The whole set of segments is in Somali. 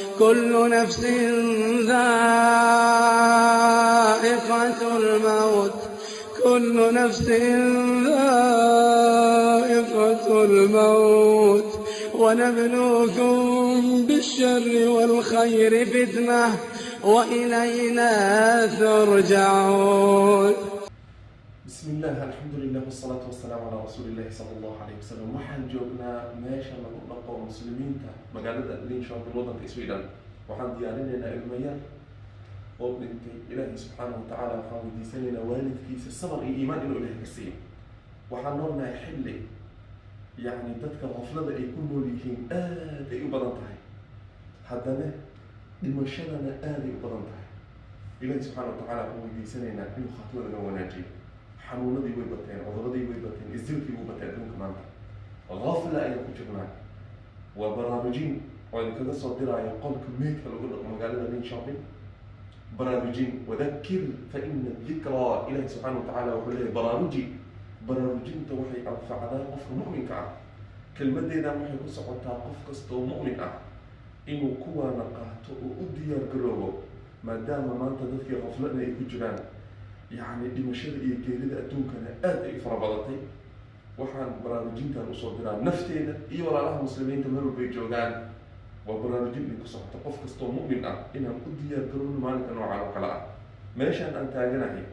كل نفس ذائقة الموت، كل نفس ذائقة الموت، ونبلوكم بالشر والخير فتنة، وإلينا ترجعون. بسم الله، الحمد لله، والصلاة والسلام على رسول الله صلى الله عليه وسلم. Waxaan joognaa meesha lagu dhaqo muslimiinta magaalada Linköping, wadanka Sweden. Waxaan diyaarinaynaa ilmo yar oo dhintay. Ilaahay subxaanahu watacaala waxaan weydiisanaynaa waalidkiisa sabar iyo iimaan inuu Ilahay ka siiyo. Waxaan noolnahay xilli yacni dadka qaflada ay ku nool yihiin aad ay u badan tahay, haddana dhimashadana aad ay u badan tahay. Ilaahay subxaana watacaala waxaan weydiisanaynaa inuu khaatimada noo wanaajiyo. Xanuunadii way bateen, cuduradii way bateen, isdilkii wuu batay. Adduunka maanta qafla ayaan ku jirnaa. Waa barnaamijin oo idinkaga soo diraayo qolka meydka lagu dhaqo magaalada Linköping. Baraarujin, وذكر فإن الذكرى. Ilahi subxaana watacaala wuxuu leeyahay baraaruji. Baraarujinta waxay anfacdaa qofka mu'minka ah. Kelmadeedan waxay ku socotaa qof kasta oo mu'min ah inuu kuwaana qaato oo u diyaar garoobo, maadaama maanta dadkii qaflada ay ku jiraan, yacni dhimashada iyo geerida adduunkana aad ay u fara badatay. Waxaan baraarujintan usoo diraa nafteeda iyo walaalaha muslimiinta meel walbay joogaan. Waa baraarujin idinku socota qof kastoo mu'min ah inaan u diyaar garowno maalinka noocan oo kale ah. Meeshaan aan taaganahay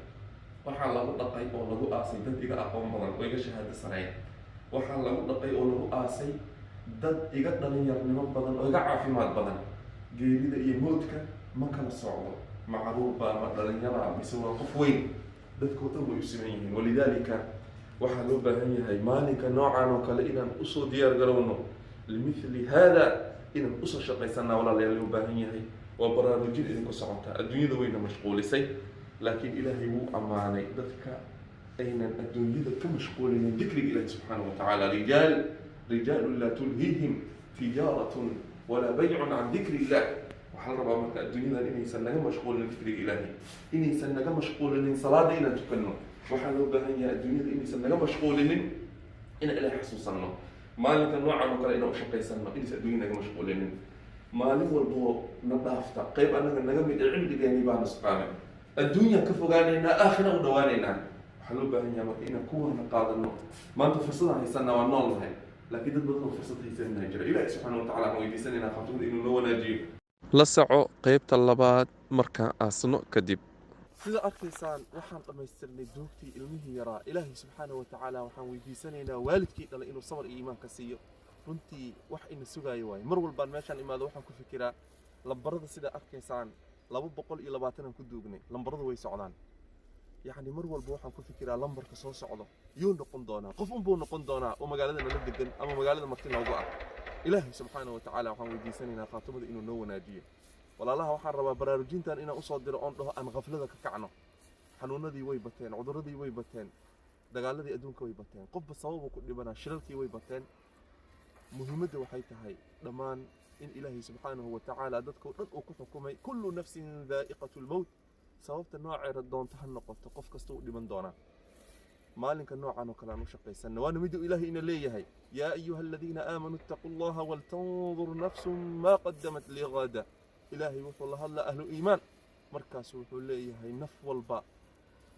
waxaa lagu dhaqay oo lagu aasay dad iga aqoon badan oo iga shahaado sareeya. Waxaa lagu dhaqay oo lagu aasay dad iga dhalinyarnimo badan oo iga caafimaad badan. Geerida iyo moodka ma kala socdo, ma caruurba, ma dhalinyara, mise waa qof weyn. Dadkoo dhan way u siman yihiin. ولذلك waxaa loo baahan yahay maalinka noocan oo kale inaan usoo diyaar garowno. لمثل هذا inaan usoo shaqaysanaa, walaalayaal, loo baahan yahay. Waa baraarujin idinku socotaa. Adduunyada wayna mashquulisay, laakiin Ilaahay wuu ammaanay dadka aynan adduunyada ka mashquulinin dikriga Ilahi subxaanahu watacaala. رجال رجال لا تلهيهم تجارة ولا بيع عن ذكر الله. Waxaa la rabaa marka adduunyadan inaysan naga mashquulinin dikriga Ilaahay, inaysan naga mashquulinin salaada inaan tukanno. Waxaa loo baahan yahay adduunyada inaysan naga mashquulinin inaan Ilahay xasuusanno, maalinka noocan oo kale inaan ushaqaysanno, inaysan adduunya naga mashquulinin. Maalin walboo na dhaafta qayb annaga naga mid ee cimrigeennii baa nusqaamay. Adduunyaan ka fogaanaynaa, aakhira u dhawaanaynaa. Waxaa loo baahan yahay marka inaan kuwana qaadano. Maanta fursadaan haysanaa, waa nool nahay, laakiin dad badan oo fursad haysanina jira. Ilahi subxaana watacala waxaan weydiisanaynaa khaatimada inuu noo wanaajiyo. La soco qaybta labaad markaan aasno kadib. Sida arkaysaan, waxaan dhammaystirnay duugtii ilmihii yaraa. Ilaahay subxaana wa tacaala waxaan weydiisanaynaa waalidkii dhalay inuu sabar iyo iimaan ka siiyo. Runtii wax ina sugaayo waayo. Mar walbaan meeshaan imaado waxaan ku fikiraa lambarada. Sida arkaysaan, 220 aan ku duugnay. Lambaradu way socdaan. Yacni mar walba waxaan ku fikiraa lambarka soo socdo yuu noqon doonaa. Qof unbuu noqon doonaa oo magaalada nala degan ama magaalada marti noogu ah. Ilaahay subxaana wa tacaala waxaan weydiisanaynaa khaatimada inuu noo wanaajiyo. Walaalaha, waxaan rabaa baraarujintan inaan usoo diro oon dhaho aan khaflada ka kacno. Xanuunadii way bateen, cuduradii way bateen, dagaaladii adduunka way bateen, qofba sababuu ku dhibanaa, shilalkii way bateen. Muhiimadda waxay tahay dhammaan in Ilaahay subxaanahu wa tacaala dadkao dhan uu ku xukumay كل نفس ذائقة الموت. Sababta nooceeda doonto ha noqoto, qof kasta uu dhiman doonaa. Maalinka noocan oo kale aan u shaqaysanno, waana miduu Ilaahay ina leeyahay: يا أيها الذين آمنوا اتقوا الله ولتنظر نفس ما قدمت لغد. Ilaahay wuxuu la hadlaa ahlu iimaan. Markaasu wuxuu leeyahay naf walba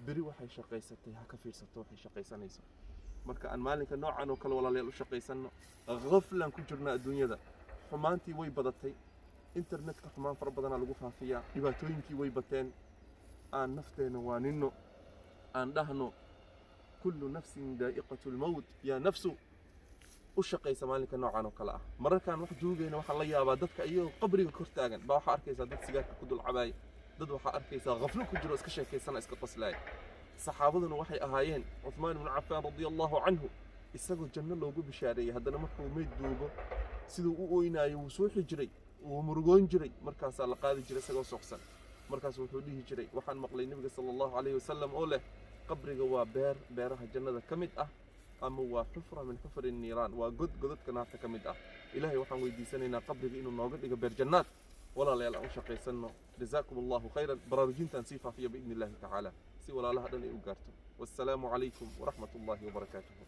beri waxay shaqaysatay ha ka fiirsato waxay shaqaysanayso. Marka aan maalinka noocan oo kale, walaalayaal, u shaqaysanno. Khaflan ku jirna adduunyada. Xumaantii way badatay, internetka xumaan fara badanaa lagu faafiyaa, dhibaatooyinkii way bateen. Aan nafteena waanino, aan dhahno: كل نفس ذائقة الموت، يا نفس u shaqaysa maalinka noocan oo kale ah. Mararkaan wax duugayna waxaan la yaabaa dadka iyagoo qabriga kor taagan baa waxaa arkaysaa dad sigaarka ku dul cabaaya, dad waxaa arkaysaa khaflo ku jiro, iska sheekaysana, iska qoslaaya. Saxaabaduna waxay ahaayeen, Cuthmaan ibnu Cafaan radia Allahu canhu, isagoo janno loogu bishaareeyey, haddana markuu meyd duugo siduu u oynaayo, wuu suuxi jiray, wuu murugoon jiray. Markaasaa la qaadi jiray isagoo suuxsan. Markaas wuxuu dhihi jiray: "Waxaan maqlay Nebiga sala Allahu calayhi wasalam oo leh qabriga waa beer beeraha jannada ka mid ah ama waa حفرة من حفر النيران, waa god godadka naarta ka mid ah." Ilaahay waxaan weydiisanaynaa qabriga inuu nooga dhigo beer jannaad. Walaalayaal, aan u shaqaysanno. جزاكم الله خيرا. Baraarujintaan sii faafiya biidni Illahi tacaala si walaalaha dhan ay u gaarto. Wassalaamu calaykum waraxmat Ullahi wabarakaatuhu.